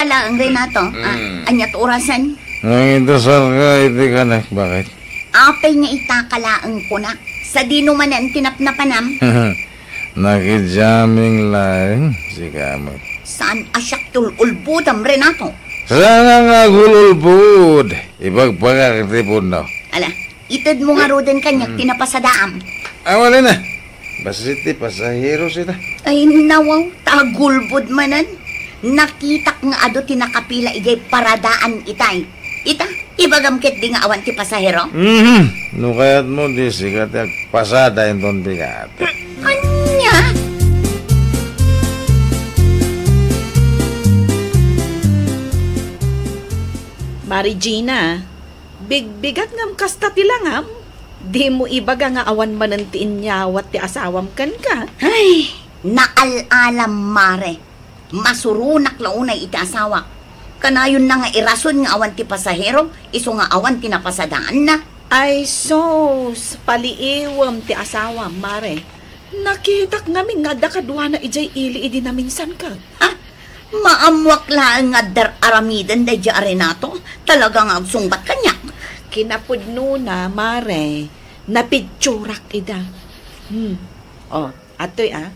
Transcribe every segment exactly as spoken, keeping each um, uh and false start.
Laeng, Renato. Ah, mm, ania ti orasen? Nangidasarka iti kanak, bakit? Apay nga ita ka laeng kunak? Sadino manen ti napnapanam? Nakijamming laeng, sika met. Saan a siak ti ul-ulbodam, Renato? Saan nga agul-ulbod? Ibagbagak ti pudno. Ala, itedmo ngaruden kaniak ti napasadaam. Awan na. Bassit ti pasahero sida. Ay, nawaw, ta agulbod manen. Nakitak nga adu ti nakapila idiay paradaan itay. Ita, ibagam ketdi nga awan ti pasahero? Mhm. No kayatmo, di sika ti agpasada inton bigat. Ania? Mari Gina, bigbigat ngem kasta ti langam? Dimo ibaga nga awan manen ti inyawat ti asawam kenka? Ay, naal-alam, Mare. Masuronak la unay iti asawak. Kanayonna nga irason nga awan ti pasahero, isu nga awan ti napasadaanna. Ay sus, paliiwem ti asawam, Mare. Nakitak ngamin nga adda kaduana idiay ili idi naminsanka. Ha? Maammoak laeng nga adda aramiden daydiay a Renato. Talaga nga agsungbat kaniak. Kinapudnona, Mare, napicturak ida. Hmm. Oh, atoy, ah.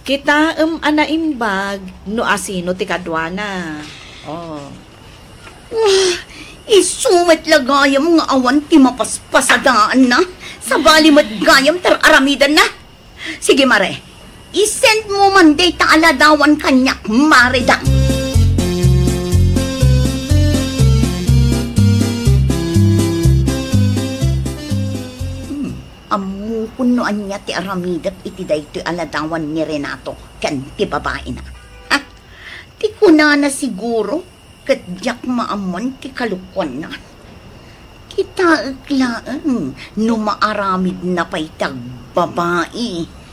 Kitaem a naimbag no asino ti kaduana. Oh. Wah, isu met la gayam nga awan ti mapaspasadaanna. Sabali met gayam ti ar-aramidenna. Sige, Mare. I-send mo man dayta a ladawan kaniak, Mare Dang. Hmm, ammokon no ania ti aramidek iti daytoy a ladawan ni Renato ken ti babaina. Ha? Ti kunana siguro, ket diak maammuan ti kalokuanna. Kitaek laeng no maaramidna pay ti agbabai.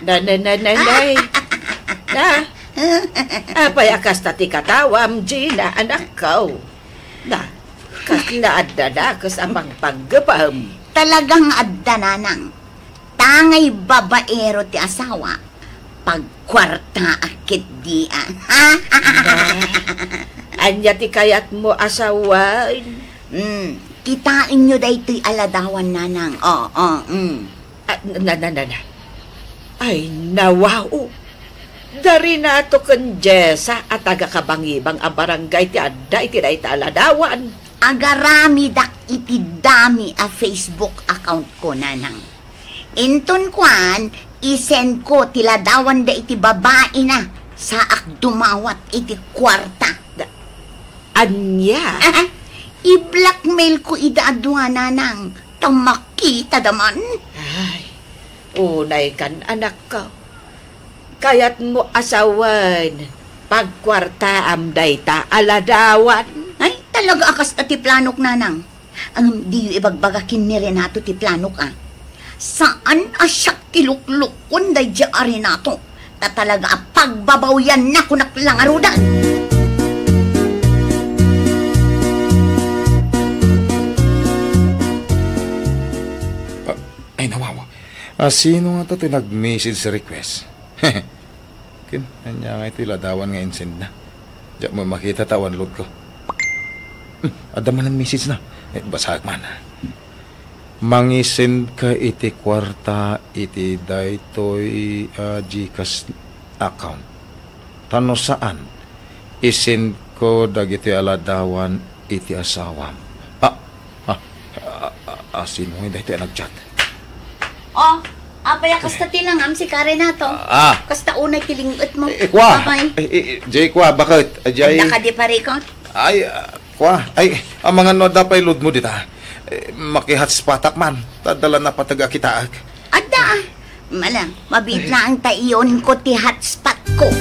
Na, na, na, na, nay. Na? Apay a kasta ti katawam, Gina, anakko? Na, kasla adda dakes a pangpanggepem? Talagang adda, nanang. Tangay babaero ti asawa, pagkuartaak ketdi a. Ania ti kayatmo a sawen? Hmm, kitaenyo daytoy a ladawan, nanang. Oh, oh, hmm. Ah, na, na, na, na. Ay, nawaw. Da Renato ken Jessa a taga-Kabangibang a barangay ti adda iti dayta a ladawan. Agaramidak iti dami a Facebook account ko, nanang. Inton kuan, i-send ko ti ladawanda iti babaina, saak dumawat iti kuarta. Da-, ania? I-blackmail ko ida a dua, nanang, ta makitada man. Ay, unay kan, anakko. Kayatmo a sawen, pagkuartaam dayta a ladawan? Ay, talaga a kasta ti planok, nanang. Ngem diyo ibagbaga ken ni Renato ti planok, a. Saan a siak ti luklukon daydiay a Renato, ta talaga a pagbabawianna kunak la ngaruden. Ah, ay, nawawa. Ah, sino nga to ti nag-message request? Ken, ania nga iti ladawan nga insendna? Diak met makita ta awan load ko. Hmm, adda manen message na. Eh, basaek man. Mangisend ka iti kuarta iti daytoy, ah, GCash account. Ta no saan, isend ko dagiti a ladawan iti asawam. Ah, ah, ah, ah, ah, sino nga daytoy a nag-chat? Oh, apay a kasta ti langam, sika Renato? Ah. Kasta unay ti ling-etmo. Eh, eh, kwa. Apay? Eh, eh, eh, jay kwa, baket? Ah, jay. Adda kadi parikot? Ay, ah, kwa. Ay, amangan no adda pay load mo dita. Eh, maki-hotspotak man. Ta adda la napateg a kitaek. Adda. Mala, mabiit laeng ta i-on ko ti hotspot ko.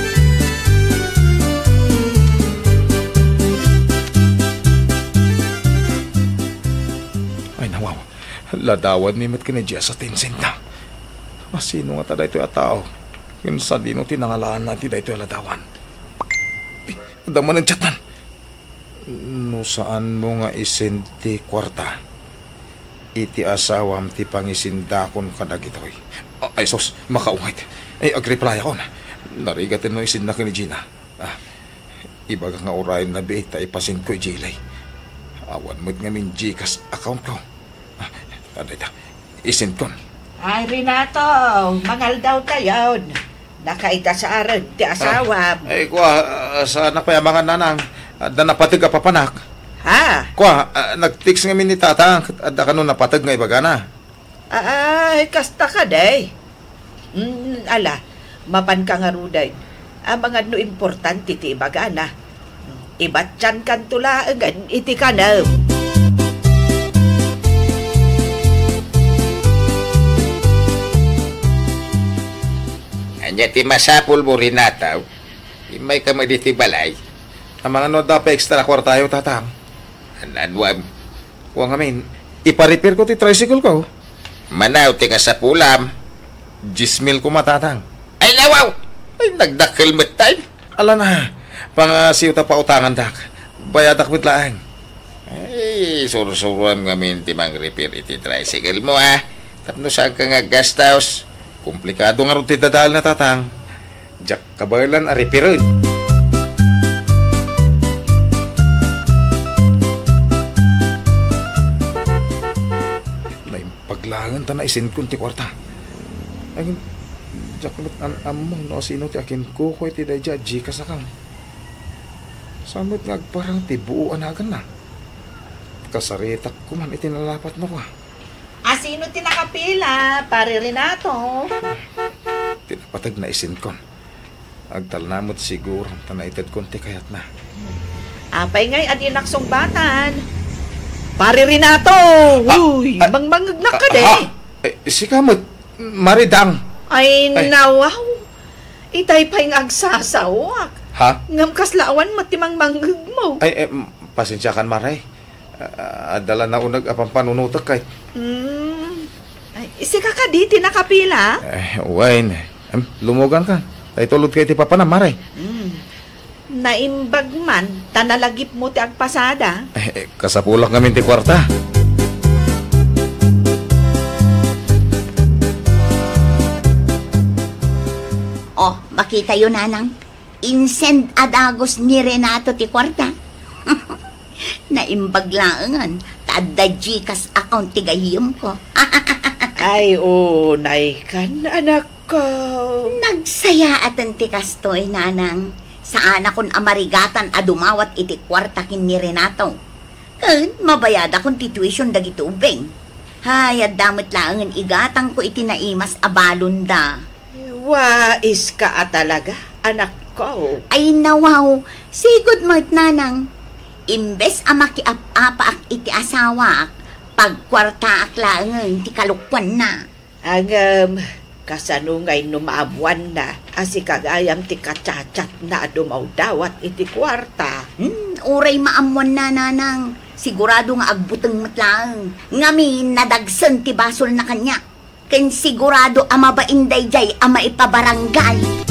Ay, nawaw. Ladawan mi met ken ni Jessa ti insendna. Asino ngata daytoy a tao? Ken sadino ti nangalaanna iti daytoy a ladawan? Adda manen chatnan. No saanmo nga isend ti kuarta, iti asawam ti pangisendakon kadagitoy. A-, ay sus, makaungayt. Ay, agreplayakon. Narigat no isinna ken ni Gina. Ah, ibagak nga urayen na biit ta ipasendko idiay ilay. Awan met ngamin GCash account ko. Ah, adayta, isendkon. Ay, Renato, mangaldawtayon. Nakaidasaren ti asawam. Ay, kua, ah, saanak pay a mangan, nanang. Adda napateg a papanak. Ha? Kua, ah, nag-text ngamin ni tatang, ket adda kano napateg nga ibagana. Ay, kasta kadi. Mm, ala, mapanka ngaruden. Amangan no importante ti ibagana. Ibatiankanto laengen iti kanem. Ania ti masapulmo, Renato? Immayka met iti balay. Amangan no adda pay extra a kuartayo, tatang. An-, anuam? Kua ngamin, ipa-repairko ti tricycle ko. Manaw ti kasapulam. Dies mil koma, tatang. Ay, nawaw! Ay, nagdakkel met tay. Ala na, pangasiw ta pautangandak. Bayadak met laeng. Ay, sursuroam ngamin ti mangrepair iti tricycle mo, ha? Tapno saanka nga aggastos. Komplikado ngarud ti dadaelna, tatang. Diak kabaelan a repairem. Naimbag laengen ta naisendkon ti kuarta. Ay, diak met an-, ammo no asino ti akinkuko iti daydiay a GCash account. Saan met nga agparang ti buo a naganna? Kasaritak koman iti nalapat no kua. Asino ti nakapila, Pare Renato? Ti napateg naisendkon. Agtalna met siguro ta naitedkon ti kayatna. Apay ngay a dinak sungbatan? Pare Renato! Ah, uy, ah, mangmangngegnak ah, kadi? Ha? Eh, sika met, Mare Dang. Ay, ay, nawaw. Itay pay nga agsasawak. Ha? Ngem kasla awan met ti mangmangngegmo. Ay, eh, m-, pasensiakan, Mare. Ah, adda la nauneg a pampanunotek kay. Mm. Ay, sika kadi ti nakapila? Eh, wen. Em, lumoganka. Ta itulodka iti papanam, Mare. Mm. Naimbag man, ta nalagipmo ti agpasada. Eh, eh, kasapulak ngamin ti kuarta. Oh, makitayo, nanang. Insend a dagus ni Renato ti kuarta. Naimbag laengen ta adda GCash account ti gayyemko. Ay, unay kan, anakko. Nagsayaaten ti kastoy, nanang. Saanakon a marigatan a dumawat iti kuarta ken ni Renato. Ken mabayadakon ti tuition dagiti ubbing. Hay, adda met laengen igatangko iti naimas a balonda. Waiska a talaga, anakko. Ay, nawaw, sigud met, nanang. Imbes a makiap-apaak iti asawak, pagkuartaak laengen ti kalokuanna. Ngem, kasano ngay no maammuanna a sika gayam ti kachatchatna a dumawdawat iti kuarta? Hmm, uray maammuanna, nanang. Sigurado nga agbuteng met laeng. Ngamin, nadagsen ti basolna kaniak. Ken sigurado a mabain daydiay a maipabarangay.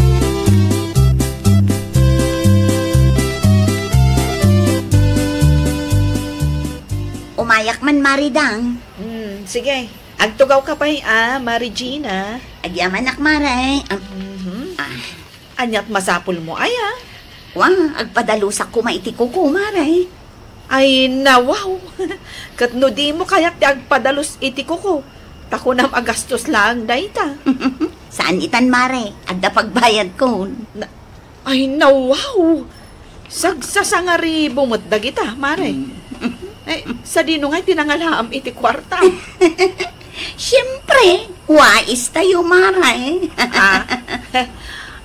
Umayak man, Mare Dang. Hmm, sige. Agtugawka pay a, Mare Gina. Agyamanak, Mare. Am-, mhm. Ah. Aniat masapulmo aya? Wa, agpadalusak koma iti kuko, Mare. Ay, nawaw! Ket no dimo kayat ti agpadalus iti kuko, ta kunam a gastos laeng dayta. Saan itan, Mare. Adda pagbayadkon. Na-, ay, nawaw! Sagsasangaribu met dagita, Mare. Mm. Eh, sadino ngay ti nangalaam iti kuarta? Siempre, wais tayo, Mare. Ah,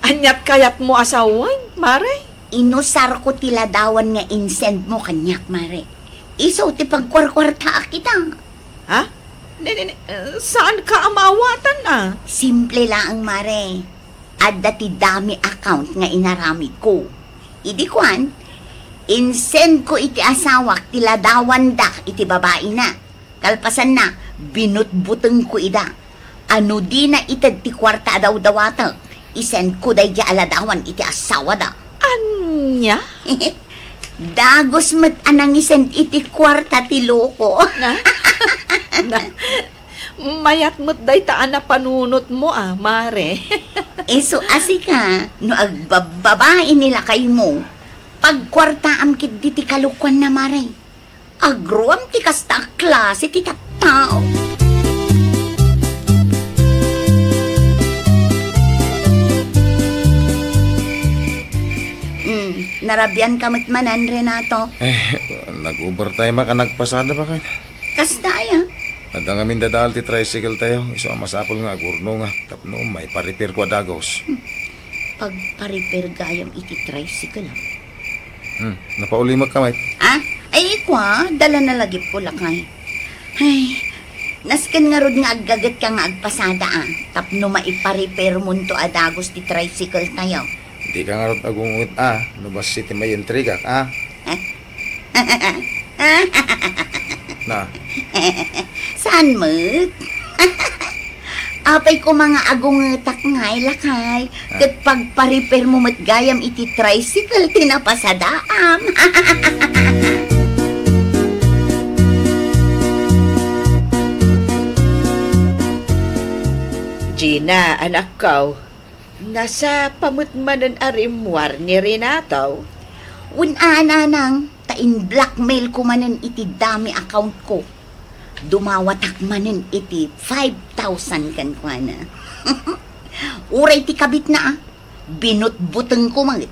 aniat kayatmo a sawen, Mare? Inusarko ti ladawan nga insendmo kaniak, Mare. Isu ti pagkuarkuartaak ita. Ha? Ni, ni, ni, eh, saanka a maawatan, ah? Simple laeng, Mare. Adda ti dummy account nga inaramidko. Idi kuan, insendko iti asawak ti ladawanda iti babaina. Kalpasanna, binutbutengko ida. A no dina ited ti kuarta a dawdawatek, isendko daydiay a ladawan iti asawada. Ania? Dagus met a nangisend iti kuarta ti loko. Na? Na? Mayat met dayta a napanunotmo a, Mare. Isu a sika, no agbabbabain ni lakaymo, pagkuartaam ketdi ti kalokuanna, Mare. Agruam ti kasta a klase ti tattao. Hmm, narabian ka met manen, Renato? Eh, nag-overtime ka, nagpasada, bakit? Kasta aya? Adda ngamin dadael ti tricycle tayo. Isu a masapul nga agurnonga tapno maiparepair ko a dagus. Hmm. Pagparepair gayam iti tricycle, ah. Hmm, napaulimek ka, met? Ah? Ay, ikwa, dala na lagip ko, lakay. Ay, nasken ngarud nga aggaget ka nga agpasada, ah. Tapno maiparepair monto a dagus ti tricycle tayo. Di ka ngarud agunget, ah, no bassit ti maintrigak, ah. Na. Saan met? Apay ko mga agungetak ngay, lakay. Ah. Ket pagparepair mo met gayam iti tricycle ti napasadaam. Gina, anakko, nasapa met manen a rimmuar ni Renato? Wen a, nanang, ta in-blackmail ko manen iti dummy account ko. Dumawatak manen iti five thousand kenkuana. Uray ti kabitna, ah, binutbuteng ko met.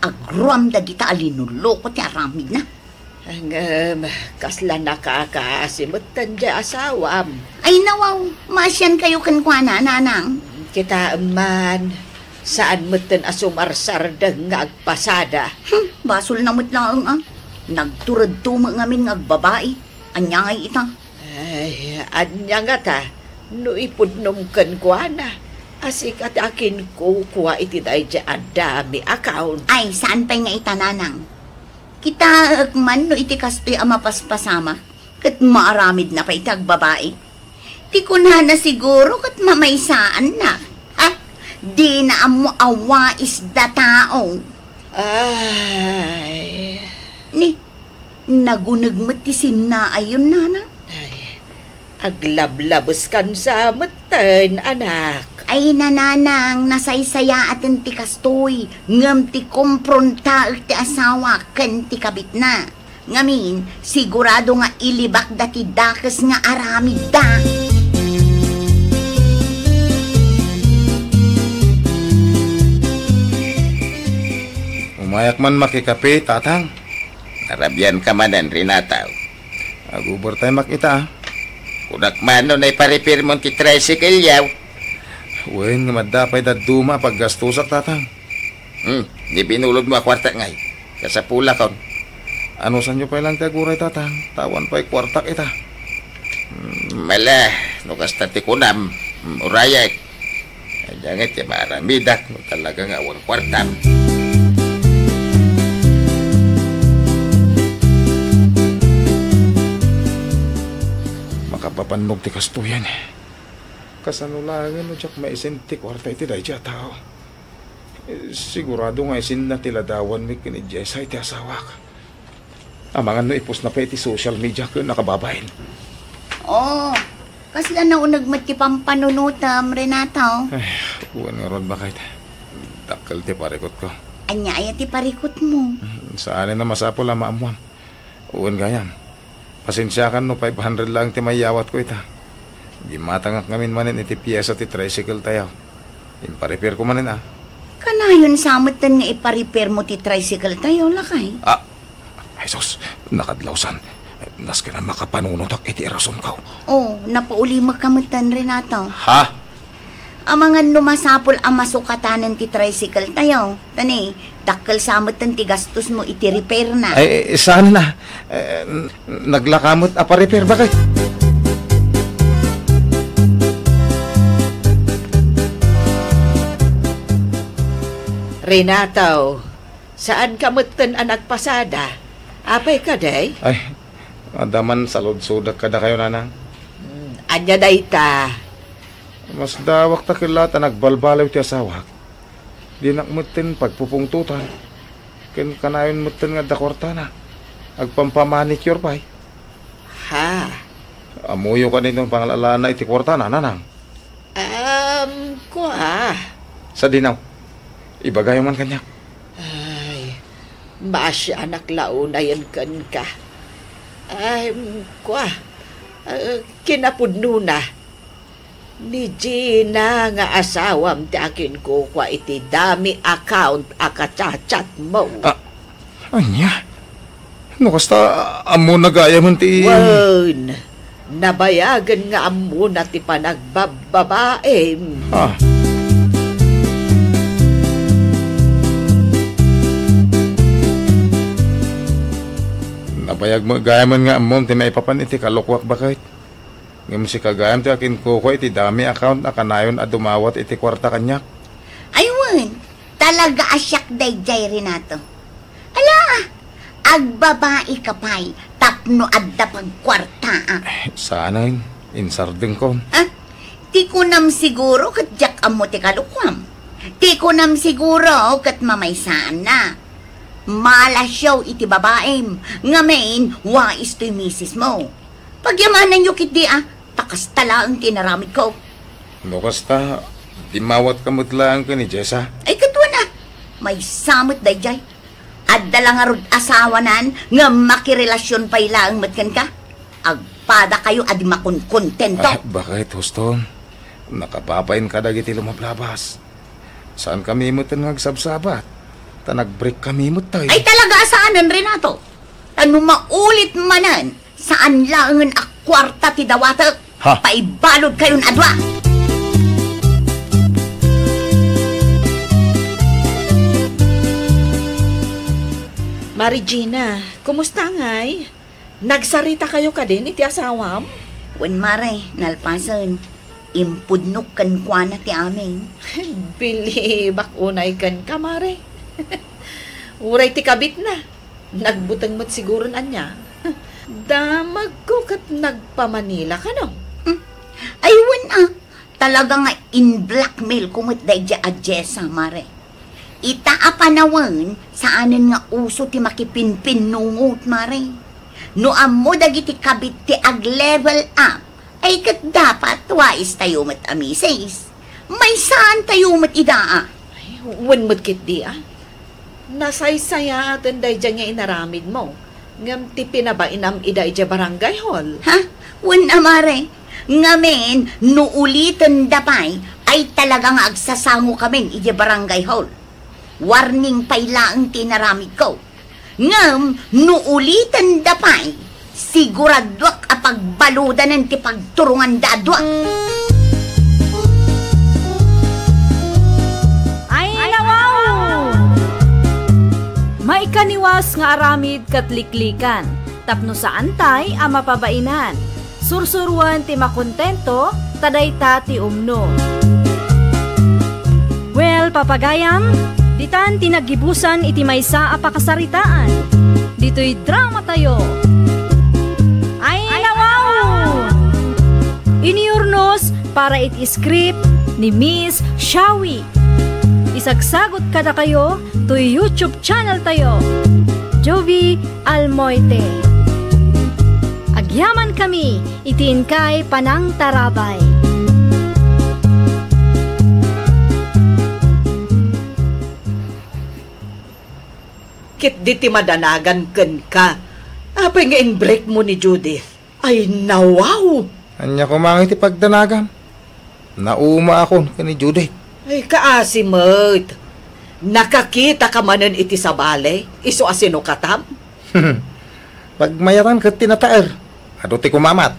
Agruam dagita a linuloko ti aramidna. Ngem, kasla nakakaasi metten diay asawam. Ay, nawaw, maasian kayo kenkuana, nanang. Kitaem man, saan metten a sumarsardeng nga agpasada. Hmm, basolna met laeng, ah. Nagturedto met ngamin nga agbabai. Ania ngay ita? Ay, ania ngata, no ipudnom kenkuana, a sika ti akinkukua iti daydiay a dummy account. Ay, saan pay nga ita, nanang? Kitaek man no iti kastoy a mapaspasama, ket maaramidna pay ti agbabai. Ti kunana siguro ket mamaysaanna. Ha? Dina ammo a waisda tao. Ay. Ni, naguneg met ti sinnaayon, nanang. Ay, aglablabeskan sa metten, anak. Ay, nanang, nasaysayaaten ti kastoy, ngem ti komprontaek ti asawa ken ti kabitna. Ngamin, sigurado nga ilibakda ti dakes nga aramidda. Umayak man makikape, tatang. Narabian ka manen, Renato. Ag-overtime ak ita, ah. Kunak man no naiparepair mon ti tricycle yaw. Wen, nga madda pay dadduma a paggastusak, tatang. Hmm, ni binulod mo a kuarta ngay. Kasapulakon. Anusanyo pay lang ti aguray, tatang. Ta awan pay kuartak ita. Hmm, mala, no kasta ti kunam. Hmm, urayek. Adda ngay ti maaramidak no talaga nga awan kuartam. Makapapannog ti kastoyan. Kasano laengen no diak maisin ti kuarta iti daydiay a tao? Eh, sigurado nga isinna ti ladawanmi ken idiay say ti asawak. Amangan no ipusna pay iti social media ken nakababain. Oh, kasla nauneg met ti pampanunotam, Renato. Ay, wen ngarud, baket. Dakkel ti parikutko. Ania aya ti parikutmo? Saanen a masapul a maammuam. Wen gayam. Pasensiakan no five hundred laeng ti maiyawatko ita. Gimmatangak ngamin manen iti piesa ti tricycle tayo. Imparepair ko manen, ah. Kanayon sa metten nga iparepair mo ti tricycle tayo, lakay? Ah, ay sus, nakadlawsan. Nasken a makapanunotak iti rasonko. Oh, napaulimek ka metten, Renato. Ha? Amangan no masapul a masukatanen ti tricycle tayo. Tani, dakkel sa metten ti gastos mo iti repair na. Ay, eh, saan na? Eh, n-, naglaka met a pa-repair, baket? Renato, saan ka metten a nagpasada? Apay ka, day? Ay, adda man saludsodek kadakayo, nanang. Hmm, ania dayta? Masdawak ta ket la ta nagbalbaliw ti asawak. Dinak metten pagpupungtotan. Ken kanayon metten nga adda kuartana. Agpampamanicure pay. Ha? Ammoyo kadi no pangal-alana iti kuartana, nanang? Um, kua. Sadino? Ibagayo man kaniak. Ay, maasianak la unayen kenka. Ay, kua. Ah, kinapudnona. Ni Gina nga asawam ti akinkukua iti dummy account a ka-chat-chatmo. Ah, ania? No kasta, ammona gayamen ti Wen, nabayagen nga ammona ti panagbababaem. Ah. Nabayag met gayamen nga ammom ti maipapan iti kalokuak, baket. Ngem sika gayam ti akinkukua iti dummy account a kanayon a dumawat iti kuarta kaniak. Ay wen, talaga a siak daydiay, Renato. Ala, agbabaika pay tapno adda pagkuartaak. Eh, saanen, insardengkon. Ha? Ti kunam siguro ket diak ammo ti kalokuam. Ti kunam siguro ket mamaysaanna. Malasiaw iti babaem, ngamin, wais toy misismo. Pagyamananyo ketdi a, ta kasta laeng ti inaramidko. No kasta, dimmawatka met laeng ken ni Jessa. Ay, ket wen a, maysa met daydiay. Adda la ngarud asawanan nga makirelasion pay laeng met kenka. Agpadakayo a di makonkontento. Ah, baket, Houston? Nakababain kadagiti lumablabas. Saankami met nga agsabsabat, ta nag-break kami met tayo. Ay, talaga a saanen, Renato. Ta no maulit manen, saan laengen a kuarta ti dawatek. Ha? Paibalodkayon a dua. Mari Gina, kumusta ngay? Nagsaritakayo kadin iti asawam? Wen, Mare, nalpasen. Impudnok kenkuana ti amin. Bilibak unay kenka, Mare. Uray ti kabitna, nagbuteng met siguron ania. Damagko ket nagpa-Manila kano? Hmm. Ay, wen a. Talaga nga in-blackmailko met daydiay a Jessa, Mare. Ita a panawen, saanen nga uso ti makipinpinnungot, Mare. No ammo dagiti kabit ti ag-level up, ay ket dapat wais tayo met a misis. Maysaantayo met ida a. Ay, wen met ketdi a. Nasaysayaaten daydiay nga inaramidmo, ngem ti pinabainam ida idiay barangay hall. Ha? Wen a, Mare. Ngamin, no ulitenda pay, ay talaga nga agsasangokamin idiay barangay hall. Warning pay laeng ti inaramidko. Ngem no ulitenda pay, siguraduak a pagbaludanen ti pagturonganda a dua. Ay, nawaw! Maikaniwas nga aramid ket liklikan tapno saantay a mapabainan. Sursuroen ti makontento, ta dayta ti umno. Well, papagayam, ditan ti naggibusan iti maysa a pakasaritaan. Ditoy drama tayo. Ay, nawaw! Inurnos para iti script ni Miss Shawi. Isagsagot kadakayo toy YouTube channel tayo, Jovie Almoite. Agyaman kami iti inkay panangtarabay. Ket di ti madanagan kenka. Apay nga in-break mo ni Judith? Ay, nawaw! Ania koma nga iti pagdanagam? Naumaakon ken ni Judith. Ay, kaasi met. Nakakitaka manen iti sabali, isu a sinukatam? Pagmayatan ket ti nataer. Adu ti kumamat.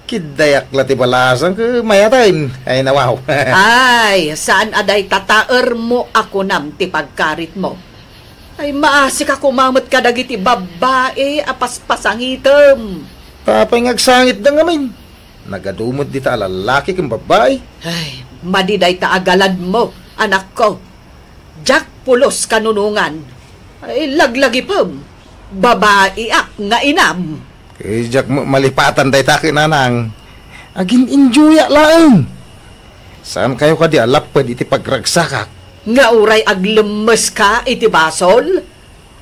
Kiddayak la ti balasang ket mayaten. Ay, nawaw. Ay, saan a dayta taermo a kunam ti pagkaritmo? Ay, maasika koma met kadagiti babbai a paspasangitem. Apay nga agsangitda ngamin? Nagadu met dita a lallaki ken babbai. Ay, madi dayta a galadmo, anakko. Diak pulos kanunongan. Ay, laglagipem. Babaiak nga inam. Ket diak met malipatan dayta ket nanang. Agin-enjoyak laeng. Saankayo kadi a lapped iti pagragsakak? Nga uray aglemmeska iti basol?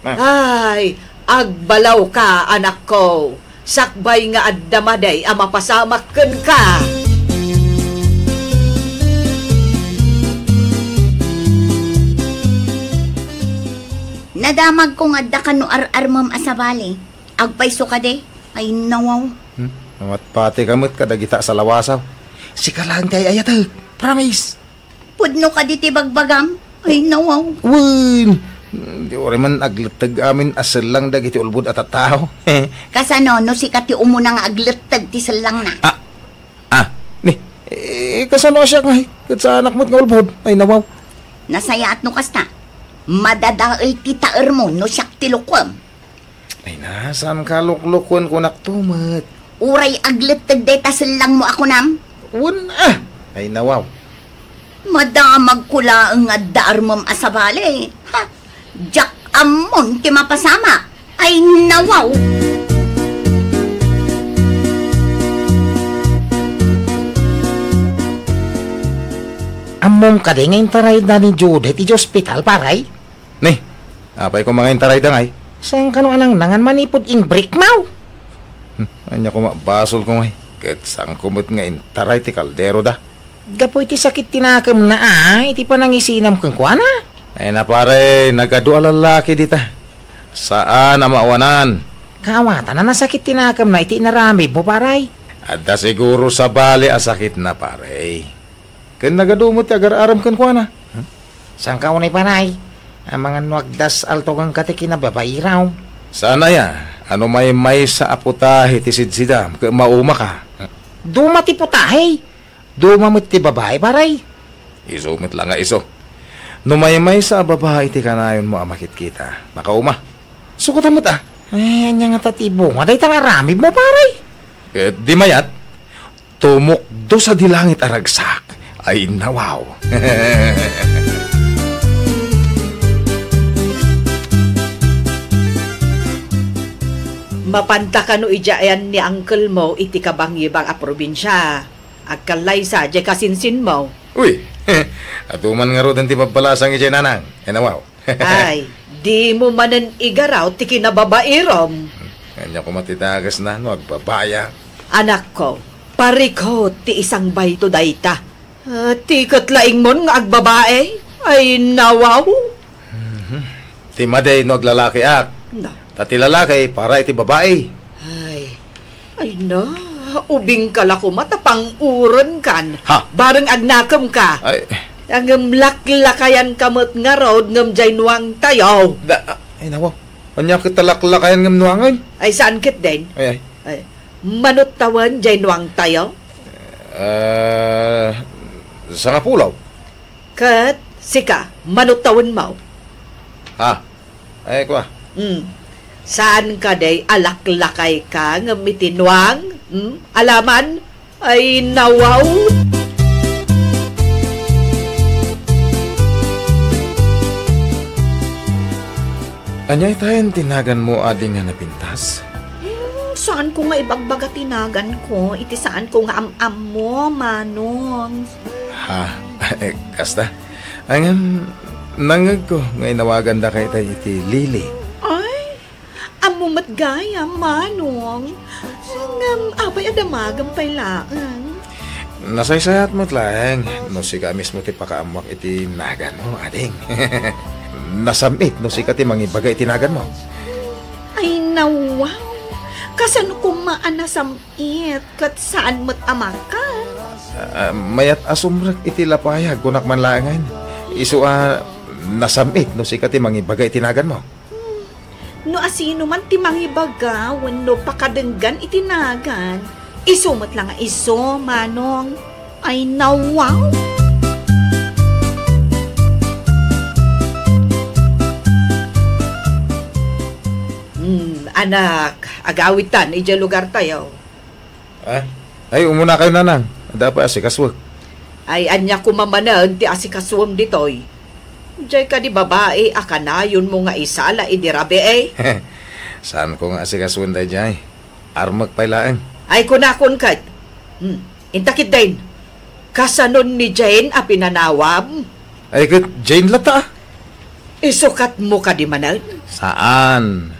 Ah. Ay, agbalawka, anakko. Sakbay nga adda madi a mapasamak kenka. Nadamagko nga adda kano ar-armem a sabali. Agpayso kadi? Ay, nawaw. Hmm? Matpatika met kadagita a salawasaw. Sika laeng ti ay-ayatek. Promise. Pudno kadi ti bagbagam? Ay, nawaw. Wen, di uray man agletteg amin a sellang dagiti ulbod a tattao. Kasano no sika ti umuna nga agletteg ti sellangna? Ah, ah, ni, eh, kasano a siak ngay? Ket saanak met nga ulbod? Ay, nawaw. Nasayaat no kasta. Madadael ti taermo no siak ti lukuem. Ay na, saan ka luklukuen kunak to met? Uray agletteg dayta sellangmo a kunam? Wen, ah! Ay, nawaw. Madamagko laeng nga adda armem a sabali. Ha? Diak ammon ti mapasamak. Ay, nawaw! Ammom kadi nga intarayda ni Judith iti ospital, paray? Ni, apay ko nga intarayda ngay? Saan kano a nangnangan manipud inbreak, maw? Hmm, ania koma basolko ngay? Ket saanko met nga intaray ti kaldero da. Gapu iti sakit ti nakemna a, iti panangisinam kenkuana. Ay na pare, nagadu a lallaki dita. Saan a maawanan. Kaawatan a nasakit ti nakemna iti inaramidmo, paray. Adda siguro sabali a sakitna, pare. Ken nagadu met ti agar-arem kenkuana. Hmm? Saan ka unay, paray? Amangan no agdas-alto kenka ti kinababairam. Saan aya? Ano maymaysa a putahe ti sidsidam ket maumaka? Duma ti putahe. Duma met ti babai, paray. Isu met la nga isu. No maymaysa a babai ti kanayonmo a makitkita, makauma. Sukotam met a. Eh, ania ngata ti bunga dayta nga aramidmo, paray? Ket di mayat, tumukdo sadi langit a ragsak. Ay, nawaw. Mapanta kano idiay ni uncle mo iti kabangbang a probinsia. Agkallaysa diay kasinsinmo. Uy, adu man ngaruden ti babbalasang idiay, nanang. Ay, nawaw. Ay, dimo manen igaraw ti kinababairom. Ania koma ti dagasna no agbabayak? Anakko, parikut ti isangbayto dayta. Ah, ti ket laingmon nga agbabai? Ay, nawaw. Mhm. Ti madi no aglalakiak. Na. Ta ti lalaki, para iti babai. Ay, ay na, ubingka la koma ta pang-urenkan. Ha? Bareng agnakemka. Ay. Ngem laklakayanka met ngarud ngem diay nuangtayo. Da, ay, nawaw. Ania ket ta laklakayan ngem nuangen? Ay, saan ketdin? Ay, ay. Ay, mano tawen diay nuangtayo? Eh, sangapulo. Ket sika, mano tawenmo? Ha? Ay, kua. Hmm. Saan kadi a laklakayka ngem iti nuang? Hmm? Alaman? Ay, nawaw! Ania itayen ti naganmo, ading, nga napintas? Hmm, saanko nga ibagbaga ti naganko iti saanko nga am-ammo, Manong. Ha? Eh, kasta? Ay, ngem, nangngegko nga inawagandaka itay iti Lily. Ay, ammo met gayam, Manong. Ngem, apay a damagem pay laeng? Nasaysayaat met laeng no sika a mismo ti pakaammoak iti naganmo, ading. Nasam-it no sika ti mangibaga iti naganmo. Ay, nawaw! Kasano koma a nasam-it ket saan met a makkan? Ah, mayat a sumrek iti lapayag, kunak man laengen. Isu a nasam-it no sika ti mangibaga iti naganmo. Hmm. No asino man ti mangibaga wenno pakadenggan iti nagan, isu met la nga isu, Manong. Ay, nawaw! Hmm, anak, agawitan idiay lugartayo. Ah? Ay, umunakayo, nanang. Adda pay asikasuek. Ay, ania koma manen ti asikasuem ditoy? Diay kadi babai a kanayonmo nga isala idi rabii? Saanko nga asikasuen daydiay. Armek pay laeng. Ay, kunakon ket. Hmm, inta ketdin. Kasano ni Jane a pinanawam? Ay, ket Jane latta, ah. Isukatmo kadi manen? Saan.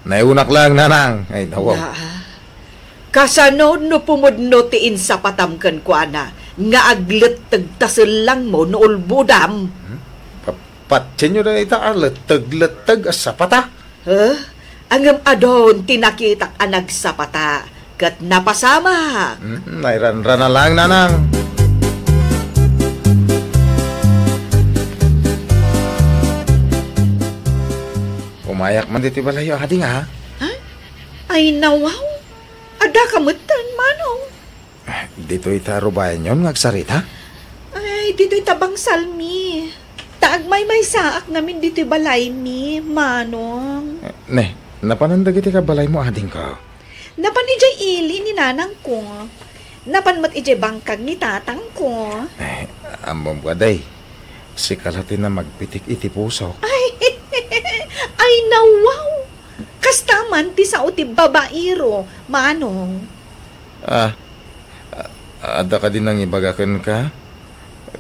Naiunak laeng, nanang. Ay, nawaw. Naa. Kasano no pumudno ti insapatam kenkuana nga agletteg ta sellangmo no ulbodam? Hmm? Pa-, patienyo dayta a letteg-letteg a sapata? Huh? Ngem adun ti nakitak a nagsapata ket napasamak. Hmm, nairanrana lang, nanang. Umayak man ditoy balayyo, ading, a? Ha? Ay, nawaw. Addaka metten, Manong. Ditoy ta rubayanyon nga agsarita? Ay, ditoy ta bangsalmi. Ta agmaymaysaak ngamin ditoy balaymi, Manong. Ne, napanan dagiti kabalaymo, adingko? Napan idiay ili ni nanangko. Napan met idiay bangkag ni tatangko. Eh, ammom kadi, sika la ti namagpitik iti pusok. Ay, ay, nawaw! Kasta man ti sao ti babaero, Manong. Ah, a-, adda kadi nangibaga kenka?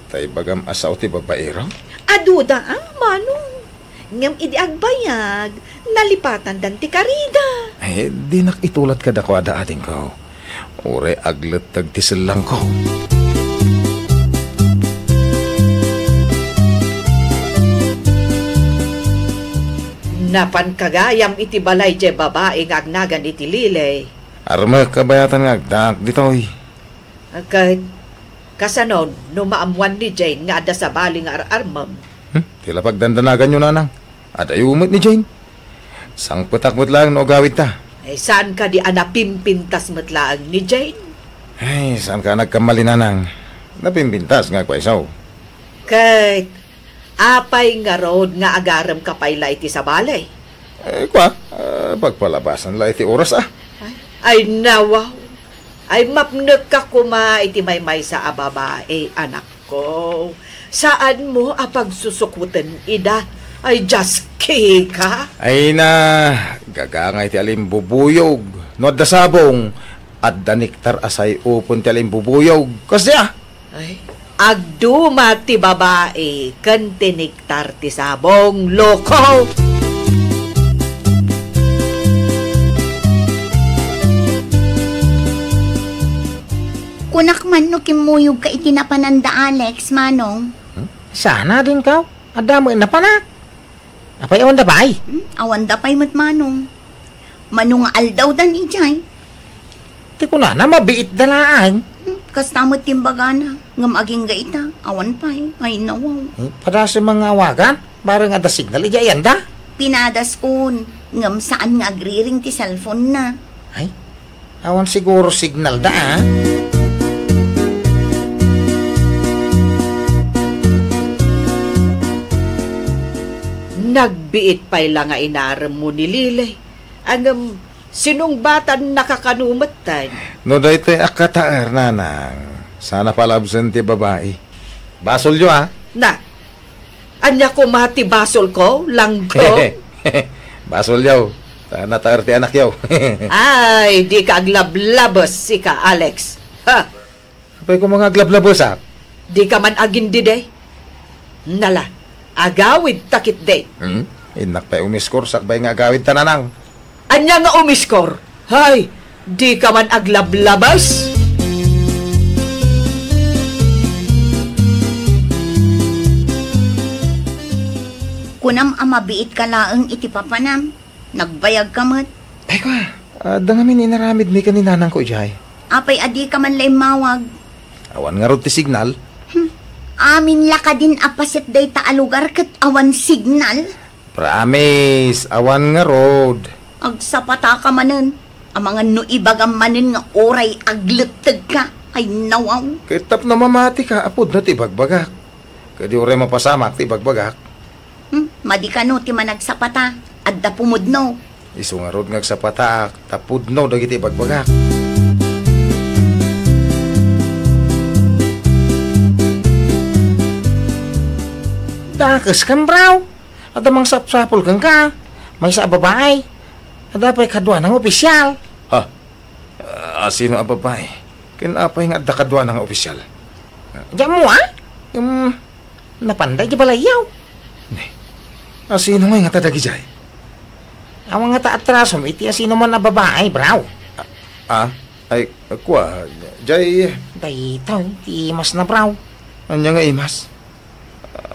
Ta ibagam a sao ti babaero? Aduda, a, Manong. Ngem idi agbayag, nalipatandan ti karida. Eh, dinak itulat kadakuada, adingko. Uray agletteg ti sellangko. Napanka gayam iti balay diay babai nga agnagan iti Lily. Armek a bayatan nga agdaak ditoy. Ket kasano no maammuan ni Jane nga adda sabali nga ar-armem? Hmm? Ti la pagdandanaganyo, nanang. Adayo met ni Jane. Sangpetak met laeng no agawidta. Eh, saan kadi a napimpintas met laeng ni Jane? Ay, saanka a nagkamali, nanang. Napimpintas nga agpayso. Ket apay ngarud nga agaremka pay la iti sabali? Eh, kua, ah, pagpalabasan la iti oras, a. Ay, ay, nawaw. Ay, mapnekka koma iti maymaysa a babai, anakko. Saanmo a pagsusukoten ida? Ay, Dios, kika? Ay na, gagangay ti alimbubuyog. No adda sabong, adda nektar a say-open ti alimbubuyog. Kasdi, a? Ay, agduma ti babai ken ti nektar ti sabong, loko! Kunak man no kimmuyogka iti napananda Alex, Manong. Hmm? Saan, adingko? Adda met napanak. Apay, awanda pay? Hmm, awanda pay met, Manong. Mano nga aldawdan idiay? Ti kunana, mabiitda laeng. Hmm, kasta met ti imbagana, ngem agingga ita, awan pay. Ay, nawaw. Hmm, padasem nga awagan, bareng adda signal idiay ayanda. Pinadaskon, ngem saan nga agriring ti cellphone-na. Ay, awan siguro signalda, a. Nagbiit pay la nga inaremmo ni Lily. Ngem sinungbatannaka kano metten? No daytoy a kataer, nanang, saan a palabsen ti babai. Basolyo, a. Na, ania koma ti basolko, langko? Basolyo. Ta nataer ti anakyo. Ay, dika aglablabes, sika, Alex. Ha? Apay koma nga aglablabesak? Dika man agindidi. Nala, agawidta ketdi. Hmm? Innak pay umiskor sakbay nga agawidta, nanang. Ania nga umiskor? Hay, dika man aglablabes. Kunam a mabiitka laeng iti papanam. Nagbayagka met. Ay, kua, adda ngamin inaramidmi ken ni nanangko idiay. Apay a dika man la immawag? Awan ngarud ti signal. Hmm. Amin la kadin a paset dayta a lugar ket awan signal? Promise, awan ngarud. Agsapataka manen. Amangan no ibagam manen nga uray aglettegka. Ay, nawaw. Ket tapno mamatika a pudno ti ibagbagak. Ket di uray mapasamak ti ibagbagak. Hmm, madi kano ti managsapata, adda pumudno. Isu ngarud nga agsapataak, ta pudno dagiti ibagbagak. Dakes kan, bro. Adda mangsapsapul kenka. Maysa a babae. Adda pay kaduana nga opisyal. Ha? Ah, asino a babae? Ken apay nga adda kaduana nga opisyal? Diak ammo, a? Em, napanda iti balayyo. Ne. Asino ngay nga ta dagidiay? Awan nga ta atrasom iti asino man a babae, bro. Ah, ah? Ay, kua, jay. Dayta ti imas na, bro. Ania nga imas?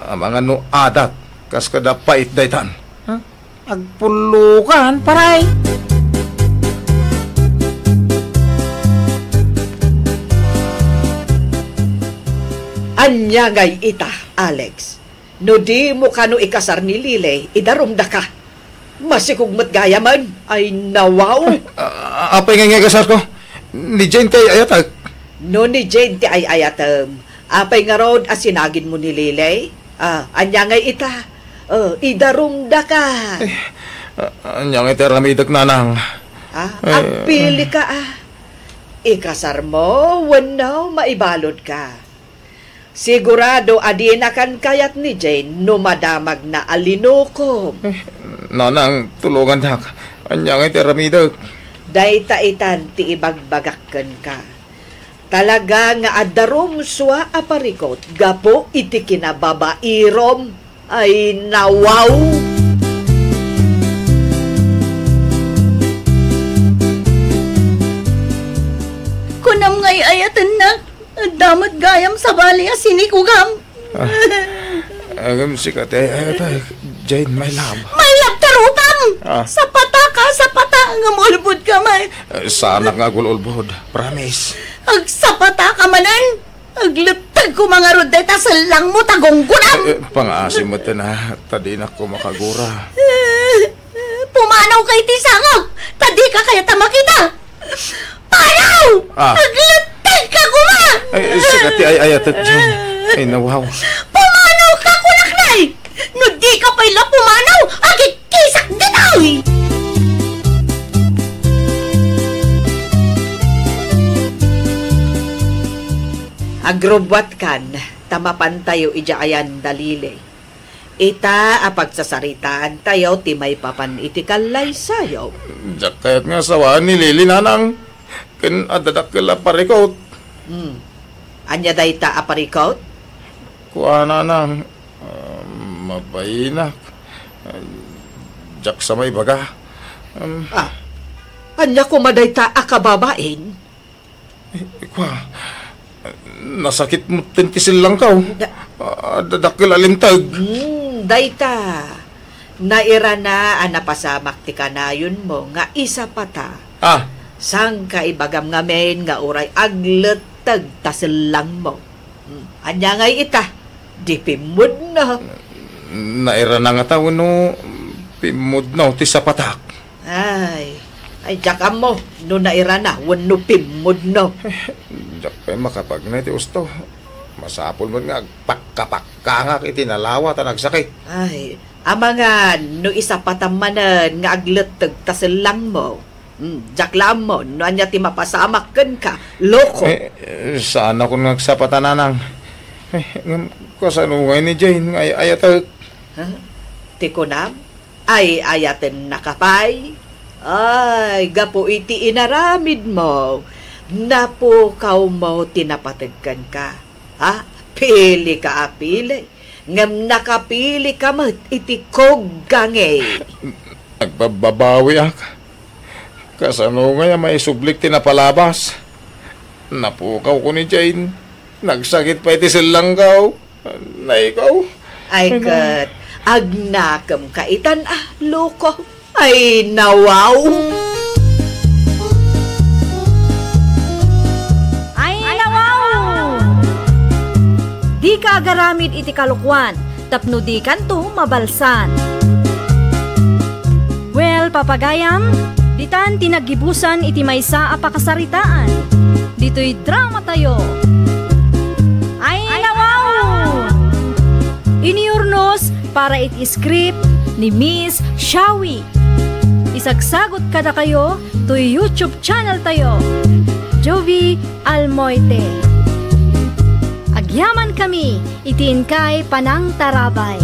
Amangan no adat, kas kada pait daytan. Huh? Agpullokan, paray. Ania ngay ita, Alex? No dimo kano ikasar ni Lily, idarumdaka. Masikog met gayamen. Ay, nawaw. Ay, a-, apay nga ikasarko? Ni Jane ti ay-ayatek. No ni Jane ti ay-ayatem, apay ngarud a sinagidmo ni Lily? Ah, ania ngay ita? Oh, idarumdaka. Eh, a-, ania ngay ti aramidek, nanang? Ah, eh, agpilika, ah. Ikasarmo wenno maibaludka? Sigurado a dinakan kayat ni Jane no madamagna a linukom. Eh, nanang, tulongannak. Ania ngay ti aramidek? Dayta itan ti ibagbagak kenka. Talaga nga adda rumsua a parikut gapu iti kinababairom. Ay, nawaw! Kunam nga ay-ayatennak. Adda met gayam sabali a sinikugam. Ah, ngem sika ti ay-ayatek, Jane, my love. My love, tarupam! Ah. Sapataka, sapata, ngem ulbodka met. Eh, saanak nga agul-ulbod, promise. Agsapataka manen! Agletteg koma ngarud dayta sellangmo ta gunggonam! Eh, eh, pangaasim met ten, ah, ta dinak koma kagura. Eh, pumanawka iti sangok, ta dika kayat a makita! Panaw! Ah. Aglettegka koma! Ay, sika ti ay-ayatek, Jane. Ay, nawaw. Pumanawka, kunak, nay! No dika pay la pumanaw, agikkisak ditoy! Agrubbuatkan, ta mapantayo idiay ayan da Lily. Ita a pagsasaritaantayo ti maipapan iti kallaysayo. Diak kayat nga asawaan ni Lily, nanang. Ken adda dakkel a parikut. Hmm. Ania dayta a parikut? Kua, nanang, ah, mabainak. Ah, diak sa maibaga. Um, Ah, ania koma dayta a kababain? Eh, kua, nasakit met ten ti sellangko. Da- Ah, da-, dakkel a linteg. Hmm, dayta. Nairana a napasamak ti kanayonmo nga isapata. Ah. Sangka ibagam ngamin nga uray agletteg ta sellangmo. Hmm, ania ngay ita? Di pimmudno. Nairana ngata wenno pimmudno ti sapatak? Ay, ay, diak ammo no nairana wenno pimmudno. Eh, diak pay makapagna iti usto. Masapul met nga agpakkapakangak iti nalawa ta nagsakit. Ay, amangan no isapatam manen nga agletteg ta sellangmo. Hmm, diak la ammo no ania ti mapasamak kenka, loko. Eh, eh, saanakon nga agsapata, nanang. Eh, ngem, kasano ngay ni Jane nga ay-ayatek? Ha? Ti kunam? Ay-ayatennaka pay? Ay, gapu iti inaramidmo, napukawmo ti napateg kenka. Ha? Pilika a pili, ngem nakapilika met iti kuggangi. Nagbababawiak. Kasano ngay a maisublik ti napalabas? Napukawko ni Jane. Nagsakit pay ti sellangko. Nay ko. Ay, ket agnakemka itan a, loko. Ay, nawaw. Ay, nawaw. Dika agaramid iti kalokuan tapno dikanto mabalsan. Well, papagayam, ditan ti naggibusan iti maysa a pakasaritaan. Ditoy drama tayo. Ay, nawaw! Iniurnos para iti script ni Miss Shawi. Isagsagot kadakayo toy YouTube channel tayo, Jovi Almoite. Agyaman kami iti inkay panangtarabay.